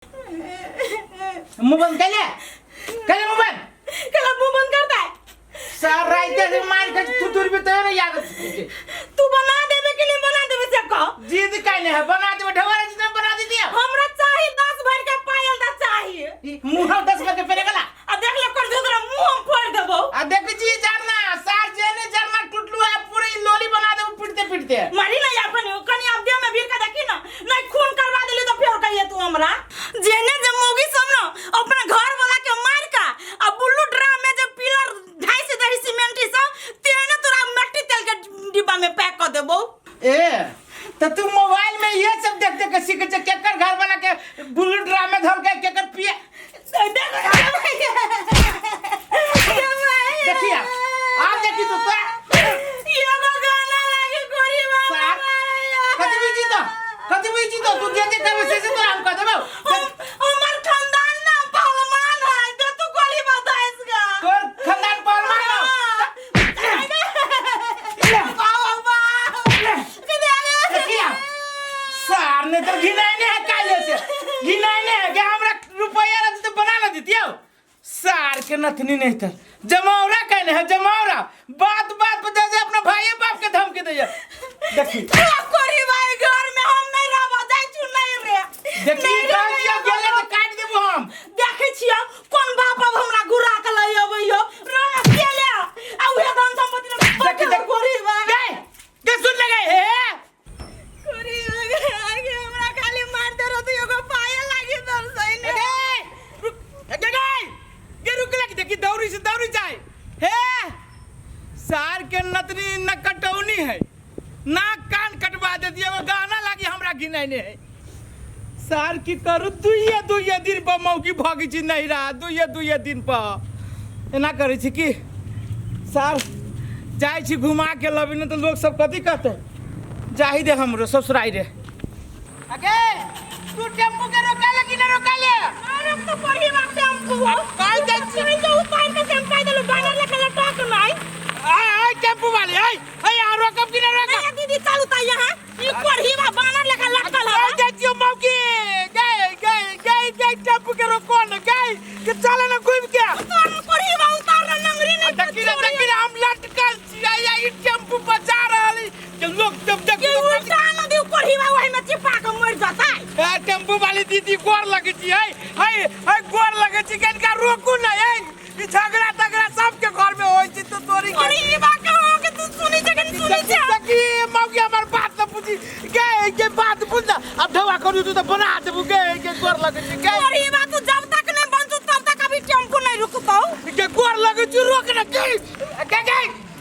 मुंह बंद कर ले, कर ले मुंह बंद। कला मुंह बंद करता है। सार राइते से मार के तू दूर भी तो ना याद। तू बना देबे कि नहीं बना देबे से कह। जिद काहे है? बना देबे, ढवारा जितना बना दी दिया। हमरा चाही 10 भर के पायल दा चाहिए। मुंह 10 भर के पेरे गला। आ देख ले कर दूसरा मुंह हम फोड़ देबो। आ देख जी जाना सार जेने जाना टुटलू आ पूरी लोली बना देबो पिटते पिटते। मारी ना यार कनी कनी आप देह में भीड़ के देखी ना, नहीं खून करवा देली तो फिर कहिए तू हमरा। जेने जे मौगी सब ना अपना घर वाला के मार का आ बुल्लू ड्राम में जे पिलर ढाई से दही सीमेंट सब तेने तोरा मट्टी तेल के डिब्बा में पैक कर देबो। ए तो तू मोबाइल में ये सब देख देख के सीख छे, केकर घर वाला के बुल्लू ड्राम में धर के केकर पिए। देखिया आप देखी तो एगो गाना लागे गोरी बाबा। कथी बुझी तो, कथी बुझी तो तू जे जे करबे से से तोरा हम कह देबो। हमर खानदान ना पहलवान है दे तू गोली बताइस गा। तोर खानदान पहलवान हो। देखिया सार ने तो घिनाइने है काले से घिनाइने है कि हमरा रुपया रहते तो बना ले दितियो। सार के नथनी नहीं तर जमावरा कहने है जमावरा बात बात पर जैसे अपना भाई बाप के धमकी दे। देखी कोरी भाई घर में हम नहीं रहबो जाय छु नहीं रे। देखी कह दियो गेले तो काट देबो हम। देखै छियो कोन बाप अब हमरा घुरा के लई अबैयो रे केले आ उहे धन संपत्ति देखी देख कोरी भाई गए के सुन लगे हे कोरी आगे हमरा खाली मार दे रहो तो एगो पायल लागी दर्शै ने। रुक गे गए गे रुक लगी देखी दौड़ी से दौड़ी जाए हे सार के नतनी न कटौनी है ना कान कटवा देती है वो गाना लागी हमरा घिनाइने है। सार की करू दुइये दुइये दिन पर मौकी भगी छी नहीं रहा दुइये दुइये दिन पर एना करै छी कि सार जाइ छी घुमा के लबी न तो लोग सब कथी कहते जाही दे हमरो ससुराई रे। अगे तू टेम्पू के रोका ले कि ना रोका ले? अरे तो पढ़ी बाप टेम्पू हो। काहे जाइ छी? नहीं तो उतार के टेम्पू देलु बानर लेखा लटक नहीं। आय आय टेम्पू वाले आय आय आ रोकब कि ना रोकब? अरे दीदी चल उतार यहाँ ई पढ़ी बा बानर लेखा लटकल है। काहे जाइ छियो मौकी? गए गए गए गए टेम्पू के रोको न गए कि चले न घूम के। तोर पढ़ी बा उतार न नंगरी नहीं। देखी रे देखी रे हम लटकल छी आय ई टेम्पू बचा रहल के लोग जब देख के उल्टा न दी पढ़ी बा ओही में चिपा के मर जतै। ए टेम्पू वाली दीदी गोर लगे छी है है है गोर लगे छी कनका रोकू न है ई झगड़ा तगड़ा सबके घर में होय छी तो तोरी के। अरे ई बा कहो के तू सुनी छै कि सुनी छै? देखी मौगी हमर बात न पूछी गे के बात पूछ ना अब ढवा करू तू तो बना देबू गे के गोर लगे छी गे। अरे ई बा तू जब तक नहीं बनतू तब तक अभी टेम्पू नहीं रुकतौ। के गोर लगे छी रोक न गे गे गे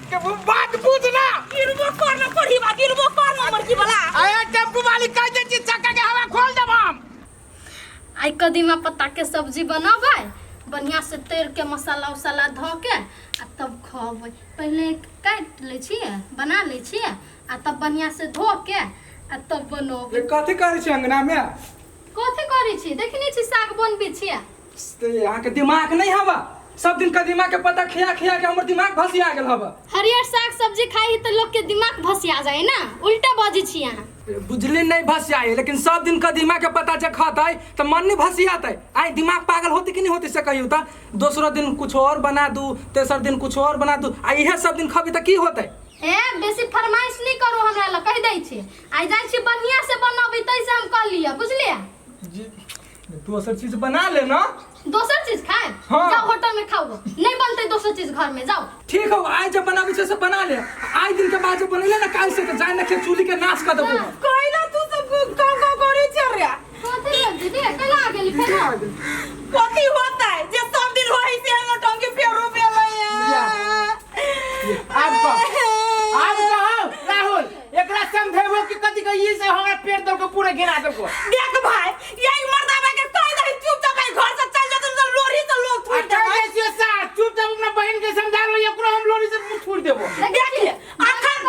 के बात पूछ ना। गिरबो कर न पढ़ी बा गिरबो कर न मर्जी वाला। आया टेम्पू वाली कह दे छी चक्का के हवा खोल देब हम। आई कदीमा पत्ता के सब्जी बनाबै बढ़िया से तर के मसाला उसाला धऽ के आ तब खबै। पहिले काटि लै छियै बना लै छियै आ तब बढ़िया से धो के आ तब बनबै। कथी करै छी अंगना में? कथी करै छी देखने छी साग बनबै छियै। अहाँके दिमाग नहीं हवा, सब दिन कदीमा के पत्ता खिया खिया के हमर दिमाग भसिया गेल हवा। हरियर साग सब्जी खाई तो लोग के दिमाग भसिया जाए ना, उल्टा बजै छी अहाँ। बुझली नहीं भसियाए, लेकिन सब दिन कदीमा के पत्ता जे खतै तो मन नहीं भसियातै। आइ दिमाग पागल होते कि नहीं होते से कहियो त। दोसरो दिन कुछ और बना दू, तेसर दिन कुछ और बना दू, आ इहे सब दिन खबी त की होतै? ए बेसी फरमाइश नहीं करू हमरा लग, कहि दै छी। आइ जाइ छी बढ़िया से बनबै तै से हम कहलियै, बुझलियै? जी दोसर चीज बना ले ना। दोसर चीज खाए? हाँ। जाओ होटल में खाओ, नहीं बनते दोसर चीज घर में जाओ। ठीक हो, आज जब बनाबी छे से बना ले, आज दिन के बाद जब बनैले ना काल से तो जाय ना के चूल्ही के नाश कर देबो। कोइला तू सब कौ कौ करै छे रे? कथी भेल दीदी? केना आ गेली फेर? कथी होता है जे सब दिन होई से नौटंकी फेरो भेलै। आब कह, आब कहो राहुल, एकरा समझेबो कि कथी कह ई से हमरा पेट दल को पूरा गिरा देलको। देख भाई, यही मर्दाबा के कह दही चुपचाप आई घर से चल जा, तुम सब लोरी से लोग थूक अच्छा देबै। जैसे सार चुपचाप अपना बहन के समझा लो, एकरो हम लोरी से मुंह थूक देबो। देख ले, अखन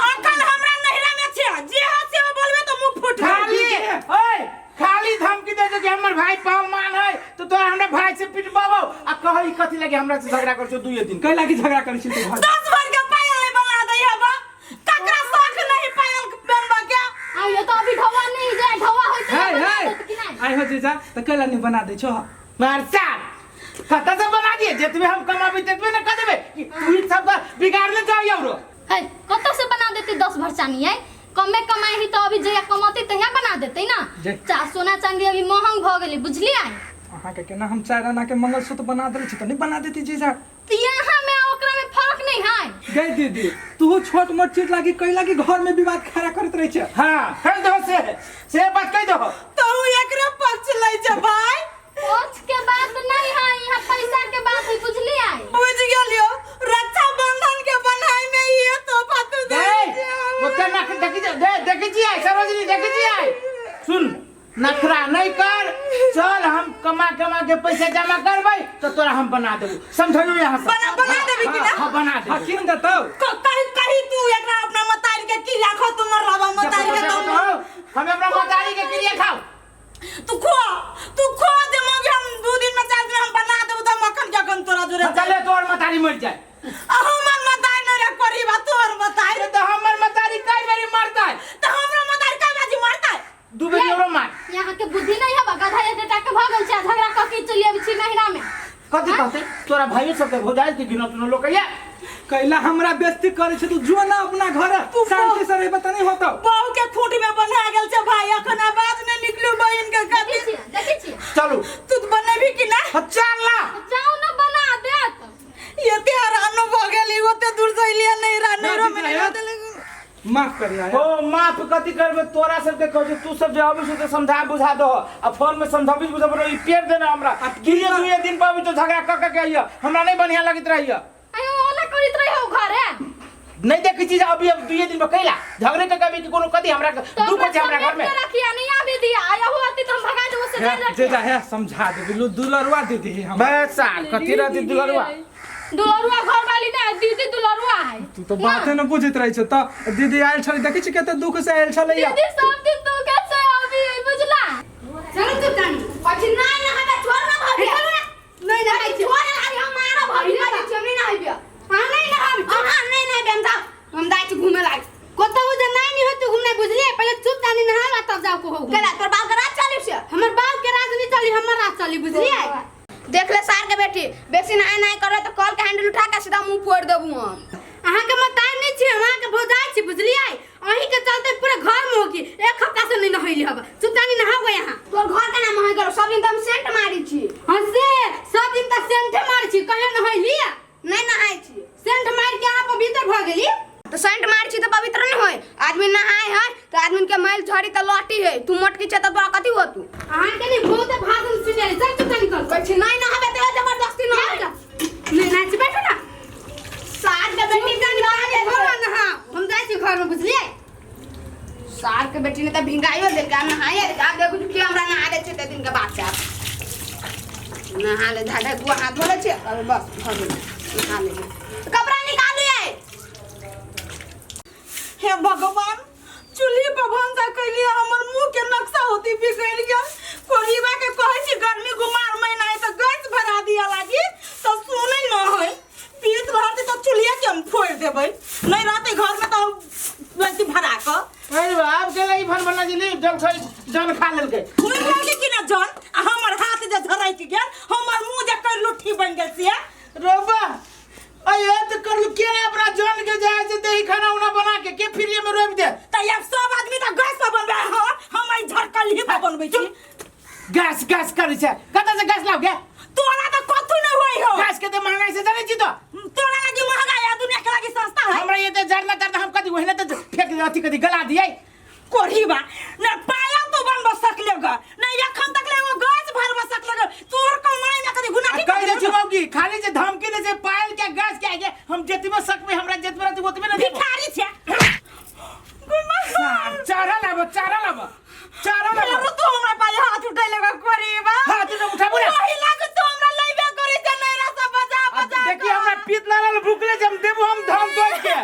अखन हमरा नहिरा में छे, जे हो से बोलबे तो मुंह फूट खाली ओए खाली धमकी दे दे कि हमर भाई पहलवान है तो तोरा हमरा भाई से पिटबाबो आ कहई कथी लगे हमरा से झगड़ा कर छो दुइये दिन। कै लागी झगड़ा करै छी तू घर? 10 भर के पायल नहीं बना दे हबा, ककरा शौक नहीं पायल बनबा के। आइयो तो अभी ढवा नहीं जाए, ढवा होय हे तो हे कि नहीं? आइ हो जीजा। जीजा तऽ कैला नहीं बना दै छो मार साल कतऽ से बना दिए जितबे हम कमाबी ततबे न कह देबे कि तू ही सब बिगाड़ ले जाओ औरो है कतऽ से बना देते 10 भर चानी है कमे कमाई ही तो अभी जहिया कमौते तहिया बना देते ना जे। चा सोना चांदी अभी महंग भऽ गेलै बुझलियै अहाँके केना हम 4 आना के मंगलसूत्र बना देले छी तऽ नहीं बना देती जीजा तो यहाँ में आ ओकरा में फर्क नहीं है गई दीदी तू छोट मोट चीज लागी कई लागी घर में विवाद खड़ा करत रही छे हाँ कह दो से बात कह दो तो एकरे पक्ष लै छै भाई पक्ष के बात नहीं है यहाँ पैसा के बात है बुझलियै बुझ गेलियो रक्षाबंधन के बन्हाई में ये तोहफा तू दे दे ओते नख देखी दे देखी छी आई सरोजिनी देखी छी आई सुन नखरा नहीं कर चल हम कमा कमा के पैसा जमा करबै तो तोरा हम बना देबू समझलियो यहाँ से बना बना देबी कि ना हाँ बना हाँ देबू किन देतौ कहीं कहीं तू एकरा अपना मतारी के की राखो तुम रवा मतारी के तुम हम अपना मतारी के क्रिया खाओ तू खो तू खो दे मगे हम 2 दिन में 4 दिन हम बना देबू त मक्खन के अखन तोरा जोरे चले तोर मतारी मर जाए हमर मतारी नहीं रे करी बा तोर मतारी अरे तो हमर मतारी कई बेरी मरता है त हमरा मतारी का बाजी मरता है दू बेरी औरो मार यहाँ के बुद्धि नहीं है गधा ये बेटा के भऽ गेल छै झगड़ा कऽ के चलि अबै छी नहिरा में कथी कहते तोरा भाइयो सबके भौजाई के गिनो तुनो लोग कहिया कैला हमरा बेइज्जती करे छे तू जो ना अपना घर शांति से रहबे त नहीं होतो बहू के खूंट में बन्हा गेल छै भाई अखन आवाज नहीं निकलू बहिन के देखै कथी छियै देखै छियै चलू तू तऽ बनेबी कि ना हाँ, चल ना जाउ ना बना देत एते हरानो भऽ गेली ओते दूर से अइलियै नहीं रा नहीं में नहीं देले माफ करिया ओ माफ कथी करबे तोरा सबके कहै छौ तू सब जे अबै छौ तऽ समझा बुझा दहो आ फोन में समझाबी बुझाबी ई पेड़ देना हमरा दुइये दुइये दिन पर अबै छौ झगड़ा कऽ कऽ के अइह हमरा नहीं बढ़िया लगैत रहैया आयो ओना करैत रहियो घरे नहीं देखै छी जे अभी अब दुइये दिन पर कैला झगड़े कऽ के अबै कि कोनो कथी हमरा तो दुख होइ छै हमरा घर में रखिया नहीं आबे दिया आयो होती तो हम भगा देबो से जान जे जा है समझा देबी लू दुलरुआ दीदी हम बस साल कथी रहती दुलरुआ दुलरुआ घर वाली ना दीदी दुलरुआ है तू तो बाते न बुझैत रहै छौ तऽ दीदी आयल छलै देखै छी कते दुख से आयल छलै या दीदी सब दिन तू कैसे अभी बुझला चलू तू तानी कथी नहीं ना हमें छोड़ ना भाभी नहीं नहाय छी छोड़ ना हम मारा भाभी कथी छी हम नहीं नहाइबे अहाँ नहीं नहाब अहाँ नहीं नहाइबे हम जा हम जाइ छी घूमे लाग कतहु जे नहीं नहीं होतु घूमने बुझलिए पहिले चुप तानी नहाब आ तब जाओ कहू केला तोर बाप के राज चली से हमर बाप के राज नहीं चली हमर राज चली बुझलिए देख ले सार के बेटी बेसी नहाय नहाय करे तो कल के हैंडल उठा के सीधा मुंह फोड़ देबू हम अहाँ के मताई नहीं छी हम अहाँ के भौजाई छी बुझलिए अहीं के चलते पूरा घर में होगी एक हफ्ता से नहीं नहैली हब चुप तानी नहाओ यहाँ तोर घर के नाम गेलो सब दिन तो हम सेंट मारी छी हाँ से सब दिन तक सेंटे मारै छी कहियो नहैली नहीं नहाय छी सेंट मार के अहाँ पवित्र भऽ गेली तो सेंट मारी छी तो पवित्र नहीं होय आदमी नहाय है तो आदमी के मैल झड़ी तो लौटी है तू मोटकी छे तो तोरा कथी हो तू अहाँ के नहीं बहुत भाषण सुने चल चुप तानी कर कहै छी नहीं नहाबे तो जबरदस्ती न नहीं नाच बैठो ना सार के बेटी चुप तानी पानी भरो नहा हम जाइ छी घर में बुझलिए सार के बेटी ने तो भिंगाइयो देलकै आब नहाइए देलकै आब देखू के हमरा नहा दै छै ते दिन के बाद से आब नहा ले ढाढा गुआ हाथ धो लै छियै अब बस भऽ गेलै नहा ले कपड़ा निकालू ये हे भगवान चूल्ही पर भनसा कैलिए हमर मुंह के नक्शा होती बिगड़ गेल कोरीबा के कहै छी गर्मी गुमार महीना है तऽ गैस भरा दिया लागी तऽ सुनै न है पीत रहतै तऽ चूल्हिए के हम फोड़ि देबै नहीं रहतै घर में तऽ वैसे भरा कऽ अरे बाप गेलै ई भन बना जी जल खा जल खा लेलकै घुमि गेल कि ना जन आ हमर हाथ जे झरकि गेल हमर मुंह जे कर लुट्ठी बनि गेल से रोबा अये तो करलू के अपना जन के जाय से दही खाना उना बना के के फ्री में रोप दे तऽ आब सब आदमी तऽ गैस पर बनबै हँ हम एहि झरकल ही पर बनबै छी गैस गैस करै छै कतऽ से गैस लाव गे तोरा तऽ कथू नहि होइ हो गैस के तऽ महंगाई से जानै छी तो तोरा लागी महंगा है दुनिया के लागी सस्ता है हमरा ये तऽ जरना तरना हम कथी ओहिने तऽ फेंक अथी कथी गला दियै कोढ़ी बा न पायल तू बनब सकले ग न एखन तक ले एगो गैस भरब सकले ग तोर कमाई में कदी गुना आ कहि दै छी मौगी खाली जे धमकी दै छै पायल के गैस के आगे हम जतबे सकबै हमरा जतबे रहतै ओतबे ने देबो भिखारी छै चारा लाबो चारा लाबो चारा लाबो फेरो तू हमरा पास हाथ उठैले ग कोढ़ी बा हाथ ने उठाबू ने पहिला के तू हमरा लइबे करी छै नैरा से बजा आ बजा देखी हमरा पीत लागल भुखले जे हम देबो हम धम तोड़ के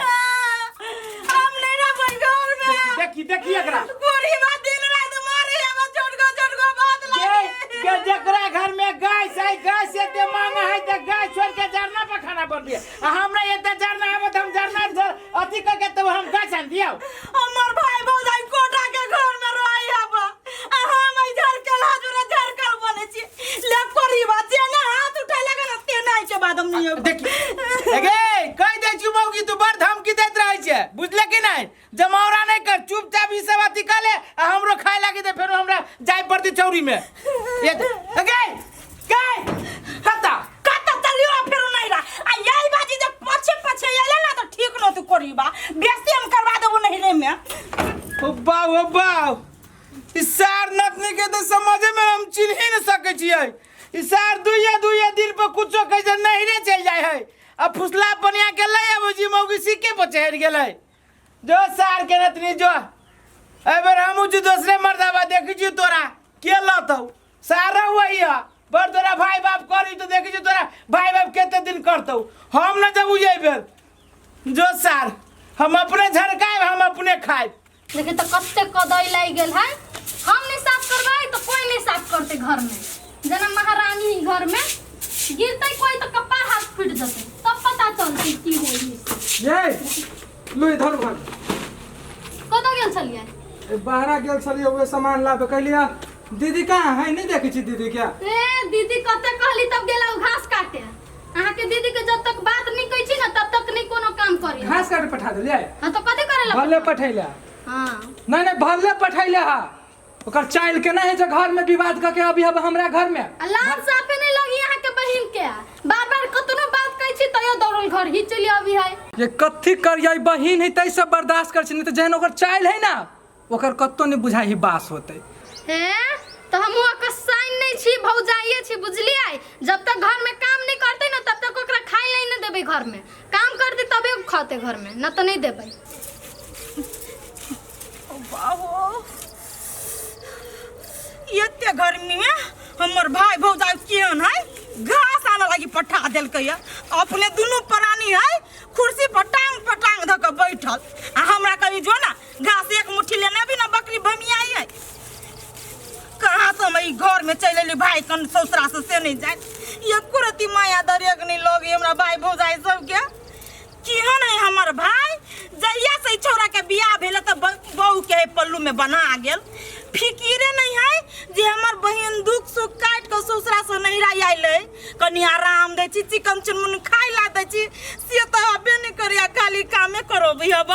हम नहीं रहबै घर में देखी देखी एकरा कोढ़ी बा दिन रात मारे आवा छोटको छोटको बात के लागे के जकरा घर में गाय छै गाय से ते मांगे है ते गाय छोड़ के जरना पर खाना बनबिए आ हमरा एते जरना आबत हम जरना अथी कर के तब हम गाय आन दियौ हमर भाई भौजाई कोटा के घर में रही हब आ हम ई झरकल हजूर झरकल नहीं अयबै। देखी एगे कहि दै छी मौगी तू बड़ धमकी दैत रहै छै बुझले कि नहि जमावरा नहि कर चुपचाप ई सब अथी कर ले आ हमरो खाय लागी दे फेरो हमरा जाय पड़तै चौरी में ये एगे गे कत्ता कतऽ चलियो फेरो नहीं रहा आ यही बाजी जब पछे पछे अयले ना तो ठीक न तू करी बा बेस्ती हम करवा देबो नहीं रे में। ओ बाउ ओ बाउ ई सार नतनी के तो समझे में हम चिन्ह ही नहीं सकै छियै ई सार दुइये दुइये दिन पर कुछो कहै छै नहिरे चलि जाइ है आ फुसला बनिया के ले अबै छी मौगी सिक्के पर चढ़ि गेलै जो सार के नतनी जो एहि बेर हमहूँ छी दोसरे मर्दाबा देखै छी तोरा के लतौ सारा वही है बड़ तोरा भाई बाप करी तो देखै छी तोरा भाई बाप कते दिन करतौ हम न जब एहि बेर जो सार हम अपने झरकायब हम अपने खायब। देखी तो कते कदई लागि गेल है। हम नहीं साफ करबै तो कोई नहीं साफ करते घर में, जेना महारानी घर में गिरते कोई तो कपार हाथ फूट जते तब पता चलते की होई। ये लो इधर भाग। कतऽ गेल छलियै? ए, बाहरा गेल छलियै उहे सामान लाबे कहलियै दीदी कहाँ है नहीं देखै छी दीदी के। ए दीदी कते कहली तब गेला उ घास काटे। अहाँ के दीदी के जब तक बात नहीं कहै छी ना तब तक नहीं कोनो काम करी। घास काटे पठा देलियै? हां तो कथी करे ला? भले पठैला। हां नहीं नहीं भले पठैला हा। ओकर चाइल के नहीं है जे घर में विवाद करके अभी अब हमरा घर में। आ लाज साफे नहीं लगी अहाँ के बहिन के, बार बार कतनो बात कहै छी तैयो दौड़ल घर ही चलि अभी है। ये कथी करियै बहिन है तै सब बर्दाश्त कर छी, नहीं तो जेहन ओकर चाइल है ना ओकर कत्तो नहीं बुझाइ ही बास होतै। हे तो हम ओकर साइन नहीं छी भौजाइए छी बुझलियै। जब तक घर में काम नहीं करते ना तब तक ओकरा खाइ लै नहीं देबै, घर में काम करते तबे उ खते घर में, न तो नहीं देबै। बाबू एते गर्मी में हमर भाई भौजाई केहन है घास आने लागी पठा देलकै है। अपने दुनू प्राणी है कुर्सी पर टांग पर टांग धऽ कऽ बैठल आ हमरा कही जो ना घास एक मुट्ठी लेने भी ना बकरी भमियाई है। कहाँ से हम ई घर में चलि एली भाई कन ससुरा से, से नहीं जाए एको रत्ती माया दरेक नहीं लगे हमरा भाई भौजाई सबके। केहन है हमर भाई जहिया से ई छौड़ा के बियाह भेल तऽ बहू के पल्लू में बना गेल। फिकिरे नहीं है जे हमर बहिन दुख सुख काटि कऽ ससुरा से नैहरा आयल है, कनि आराम दै छी चिकन चुनमुन खाय ला दै छी, से तऽ अबे नहीं करैया खाली कामे करबै हब।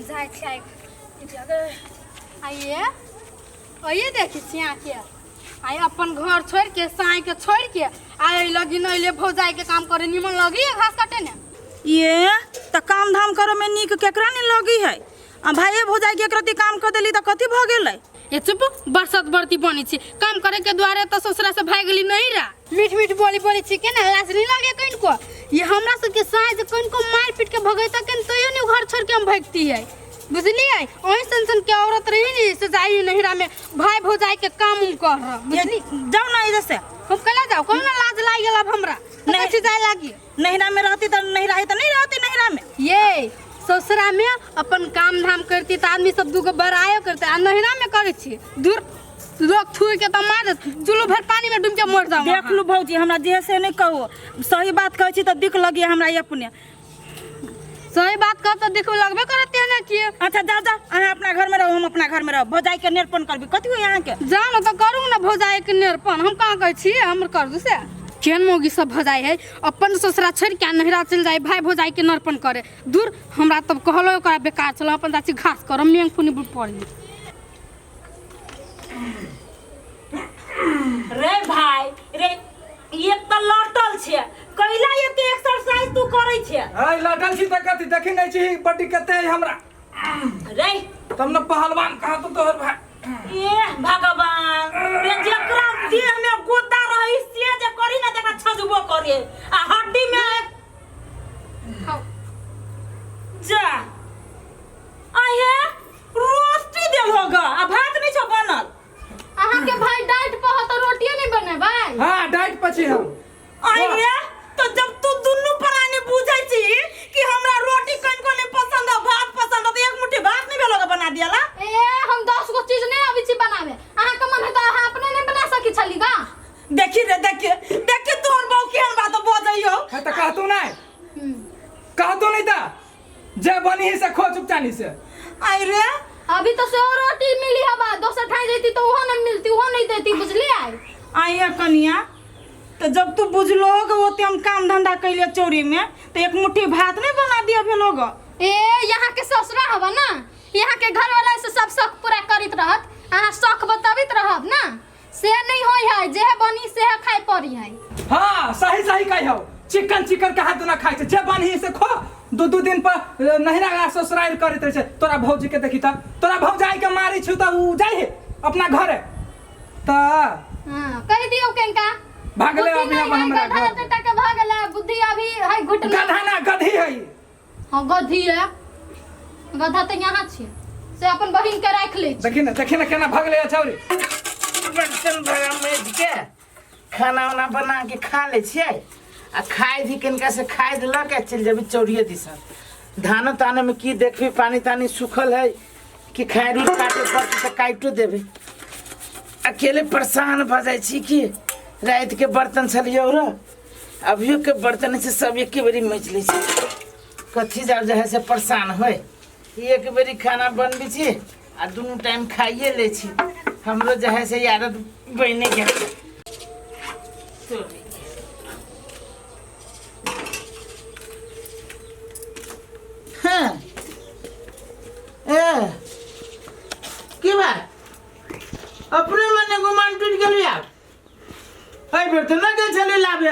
जाइ छै आइए आइए देखै छी अहाँके आइ अपन घर छोड़ि के साँइ के छोड़ि के आइ लगी नहीं ले भौजाई के काम करे निमन लगी है घास काटे ने। ये तऽ काम धाम करे में नीक केकरा नहीं लगी है आ भाइये भौजाई के एकरती काम कर देली तऽ कथी भऽ गेलै? ये चुप बरसात बरती बनी छी काम करे के द्वारे तऽ ससुरा से भागि गेली नहीं रा। मीठ मीठ बोली बोली छी के ना लाज नहीं लगे कनको। ये हमरा सबके साँझ कनको मार पीट के भगैता केन तैयो नहीं घर छोड़ के हम भागती है बुझलियै। ओही सन सन के औरत रही नी से जाई नहिरा में भाई भौजाई के काम उम कर रह बुझली। जाओ ना इधर से। हम कला जाओ कौन ना लाज लाग गेल अब हमरा नहीं। नहीं जाए लागी। नहिरा में रहती त नहिरा है त नहीं रहती नहिरा में। ये ससुरा में अपन काम धाम करती त आदमी सब दूगो बड़ायो करते आ नहिरा में करै छी दूर लोग थूक के त मार चुल्लू भर पानी में डूब के मर जाओ। देख लू भौजी हमरा जे से नहीं कहो सही बात कहै छी त दिख लगी हमरा अपने। सही बात कह त दिख लगबे करते ना कि। अच्छा जाओ जाओ अहाँ अपना घर में रहो हम अपना घर में रहो भौजाई के नेरपन करबी कथी होई अहाँ के? जाओ ना त करू ना भौजाई के नेरपन हम कहाँ कहै छी हमर कर दू से। केहन मौगी सब भौजाई है अपन ससुरा छोड़ के नहिरा चलि जाए भाई भौजाई के नरपन करे दूर हमरा तब कहलो ओकरा बेकार छल अपन चाची घास करम मेंग फुनी पड़ली। रे भाई रे एक त लटल छे कैला एते एक्सरसाइज तू करै छे? ए लटल छी त कथी देखी नहीं छी बड्डी कते है हमरा। रे तब न पहलवान कहा तो तोहर भाई। ए भगवान रे जेकरा देह में गोदा रही से जे करी ना तकरा छजबो करे आ हड्डी में खाओ। जा आहे रोटी देल होगा आ भात नहीं छो बनल। अहाँ के भाई डाइट पर हो तो रोटियो नहीं बनेबै? हां डाइट पची हम। आई रे तो जब तू दुनू प्राणी बुझै छी कि हमरा रोटी कनको नहीं पसंद है भात पसंद है तो एक मुट्ठी भात नहीं भेलो बना दियाला। ए हम 10 गो चीज नहीं आबै छी बनावे अहाँ के मन है त अहाँ अपने नहीं बना सकी छली गा। देखी रे देखी देखी तोहर बहू केहन बात बजैयो। है त कहतो नहीं कहतो नहीं त जे बनी ही से खो चुपचानी से। आई रे अभी तो से रोटी मिली हवा दोसर ठाई जैती तो उहो नहीं मिलती उहो नहीं देती बुझली आई। आई कनिया त तो जब तू बुझलो होगा ओते हम काम धंधा कैलिए चोरी में तो एक मुट्ठी भात नहीं बना दिया भेल होगा। ए यहाँ के ससुरा हवा ना, यहाँ के घर वाला से सब शौक पूरा करत रहत, अहाँ शौक बताबित रहब ना, से नहीं होई है, जे बनी से खाए पड़ी है। हाँ सही सही कही हो, चिकन चिकन कहाँ तू ना खाइ छै, जे बनही से खो। दू दू दिन पर नहिरा ससुराल करैत रहै छै। तोरा भौजी के देखी त तोरा भौजाई के मारै छु त उ जाइ है अपना घरे त। हाँ कह दियो केनका भागले बुद्धि अभी नहीं अब है, हमरा गधा घर। एते तक भागले, बुद्धि अभी है घुटना। गधा ना गधी है। हाँ गधी है, गधा तो यहाँ छी से अपन बहिन के राख ले। देखी ना केना भागले छौरी। बर्तन भरा मेज के खाना उना बना के खा ले छियै आ खाय भी कनिका से खाय देलक आ चलि जेबै चौरिये दिसन। धानो तानो में की देखबी, पानी तानी सूखल है कि खाय रूट काटे पड़तै तऽ काटियो देबै। अकेले परेशान भऽ जाइ छी कि राति के बर्तन छलियै र अभियो के बर्तन छै सब एके बेरी मचि लै छी। कथी जाब जे है से परेशान होय, एक बेरी खाना बनबै छी आ दुनू टाइम खाइए लै छी। हमरो जे है से आदत बनि गेल। हाँ ए की बात अपने मने गुमान टूटि गेल यार। एहि बेर तऽ नहि गेल छलै लाबे,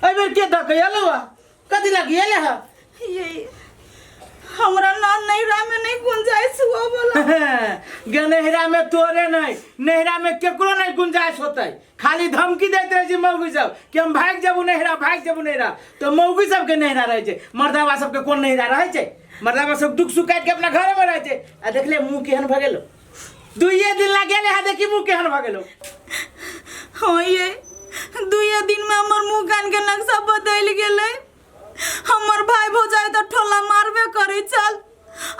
एहि बेर के दऽ के एलौ हँ, कथी लागी एले हँ? ये हमरा ना नैहरा में नहीं गुंजाइश हुआ बोला। गे नैहरा में तोरे नहीं, नैहरा में केकरो नहीं गुंजाइश होतै। खाली धमकी दैत रहै छै मौगी सब कि हम भागि जेबू नैहरा, भागि जेबू नैहरा। तऽ मौगी सबके नैहरा रहै छै, मर्दाबा सबके कोन नैहरा रहै छै? मर्दाबा सब दुख सुख काटि के अपना घरेमे रहै छै। आ देखले मुँह केहन भऽ गेलो, दुइये दिन ला गेले है, देखी मुँह केहन भऽ गेलो। हाँ ये दुइये दिन में हमर मुँह कान के नक्शा बदलि गेलै। हमर भाई भौजाई तऽ ठोला मारबे करै छल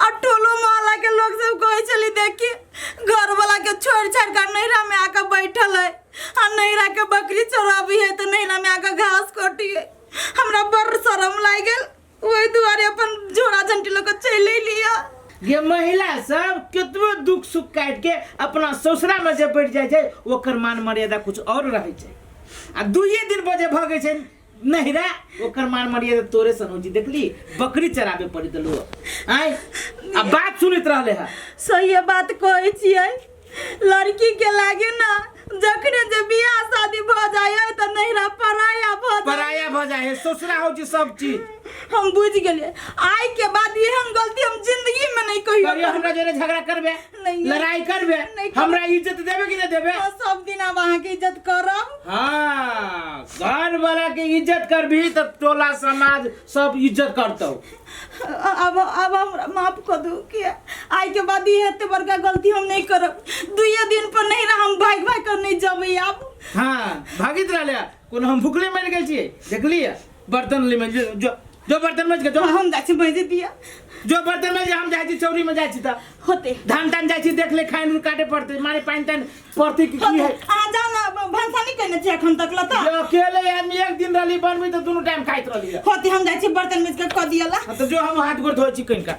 आ टोलो मोहल्ला के लोग सब कहै छली देखी घर वाला के छोड़ छाड़ के नैहरा में आके बैठल है आ नैहरा के बकरी चराबी है तऽ नैहरा में आके घास कटी है। हमरा बड़ शरम लागि गेल, ओहि दुआरे अपन झोरा झंटी लऽ कऽ चलि अयली। ये महिला सब केतबो दुख सुख काटि के अपना ससुरा में जे बैठ जाइ छै ओकर मान मर्यादा कुछ और रहै छै। आ दुइये दिन बजे भगै छै नैहरा, ओकर मान मर्यादा तोरे सन होइ छै। देखली बकरी चराबे पड़ि देलौ आय आ बात सुनैत रहले है। सही बात कहै छियै, लड़की के लागे ना जखने जे बियाह शादी भऽ जाइ है तऽ नैहरा पराया भऽ जाइ, पराया भऽ जाइ है, ससुरा होइ छै सब चीज। हम बुझि गेलियै, आइ के बाद एहन गलती हम जिंदगी में नहीं कहियो कहियो हमरा जोरे झगड़ा करबे, नहीं। लड़ाई करबे, नहीं करबे। हमरा इज्जत देबे कि नहीं देबे? हम सब दिन अब अहाँके इज्जत करब। हाँ घर वाला के इज्जत करबी तऽ टोला समाज सब इज्जत करतौ। अब अब हमरा माफ कर दू कि आइ के बाद ई एते बड़का गलती हम नहीं करब। दुइये दिन पर नहीं रह हम भागि भागि कर नहीं जबै आब। हाँ भागित रहले, कोनो हम भुखले मरि गेल छियै? देखलियै बर्तन ले में जो जो जो बर्तन मज के जो हम जाइ छी मजे दिया, जो बर्तन में हम जाइ छी चौरी में जाइ छी तऽ होते धान तान जाइ छी देख ले, खाइन काटे पड़तै, मारे पानि तानि पड़तै कि की है। अहाँ जाउ ना, भनसा नहीं केने छी एखन तक लता। जो अकेले आदमी एक दिन रहली बनबी तऽ दुनू टाइम खाइत रहली। होते हम जाइ छी बर्तन मज के कऽ दियला। हाँ, तऽ जो हम हाथ गोर धोइ छी कनिका।